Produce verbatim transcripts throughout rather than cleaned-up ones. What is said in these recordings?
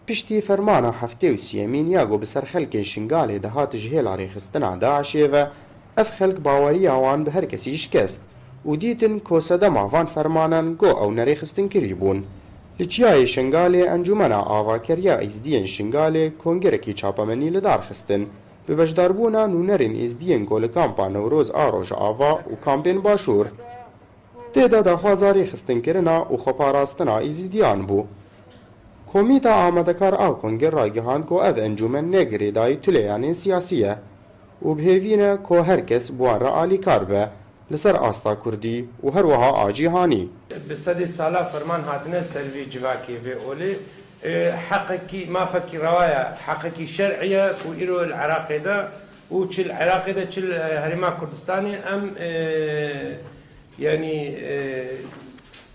Piştî fermana heftê û siyemîn ya ku bi ser xelkê Şingalê dihat ji hêla rêxistina DAIŞê ve, ev xelk baweriya wan bi her kesî şikest û dîtin ku sedema van fermanan ku ew nerêxistinkirî bûn. Li Çiyayê Şingalê Encûmena Avakeriya Êzdiyên Şingalê kongirekî çapemenî li dar xistin, bi beşdarbûna nûnerên Êzdiyên ku li kampa Newroz a Rojava û kampên Başûr. Tê de daxwaza rêxistinkirina û xweparastina Êzidiyan bû. Komîta amadekar a kongê ragihand ku ev encûmen ne girêdayî tuleyanên siyasî ye û bi hêvî ne ku her kes bi wan re alîkar be, li ser asta kurdî û her wiha a cîhanî. Bi sedê sala ferman hatine ser vê civakê, vê olê, e, heqekî, mafekî rewa ye, heqekî şer'î ye ku îro li Iraqê de û çi li Iraqê de, çi li, e, Herêma Kurdistanê em, e, yanî, e,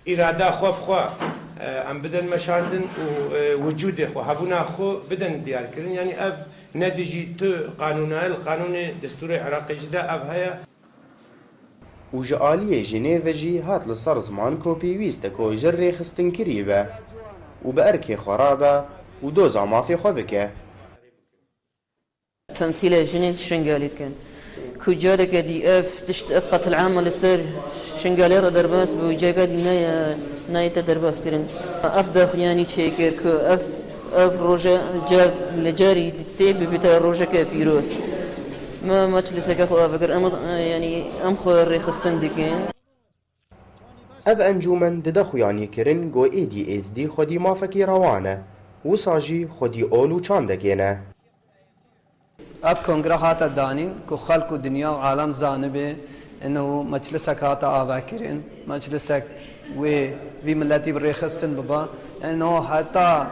îrada xwe bi xwe, e, em bidin meşandin û, e, wicûdê xwe, hebûna xwe bidin diyarkirin. Yanî ev ne dijî tu qanûna ye, li qanûnê destûrê Iraqê jî de ev heye. Û ji aliyê Jinêve jî hat li ser ziman ku pêwîst e ku ji rêxistinkirî be û bi erkê xwe rabe û doza mafê xwe bike. Temsîlê jinên Şingalê dikin. Ku careke dî ev tişt, ev qetilama li ser Şingalê re derbas bû, careke dî nayê, nayête derbas kirin. Ev daxuyanî çêkir ku ev, ev roje car, li carî tê bibite rojeke pîroz. Me mecliseke xwe avakir, em, yanî em xwe rêxistin dikin. Ev encûmen dide xuyanîkirin ku êdî êzdî xwedî mafekî rewa ne, wisa jî xwedî ol û çandekê ne. Ev kongre hate danîn ku xelk û dinya û alem zanibe, eno meclisek hate avakirin, meclisek wê vî miletî bi rêxistin bibe. Eno heta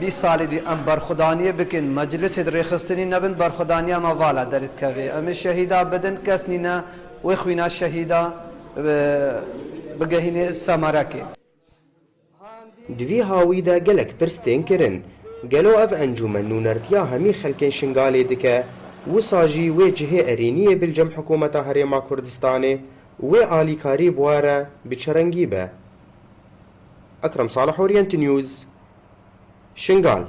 bîst salî dî em berxwedaniyê bikin, meclisê di rêxistinî nebin, berxwedaniya me vala derdikeve. Em ê şehîda bidin, kes nîne wê xwîna şehîda, e, bigehîne semerekê. Di vî hawî de gelek pirs tên kirin. Gelo ev encûmen nûnertiya hemî xelkên Şingalê dike? Wisa jî wê cihê erêniyê bi li cem hikûmeta Herêma Kurdistanê û wê alîkarî bi we re bi çi rengî be? Ekrem Salih, Orient News, Şingal.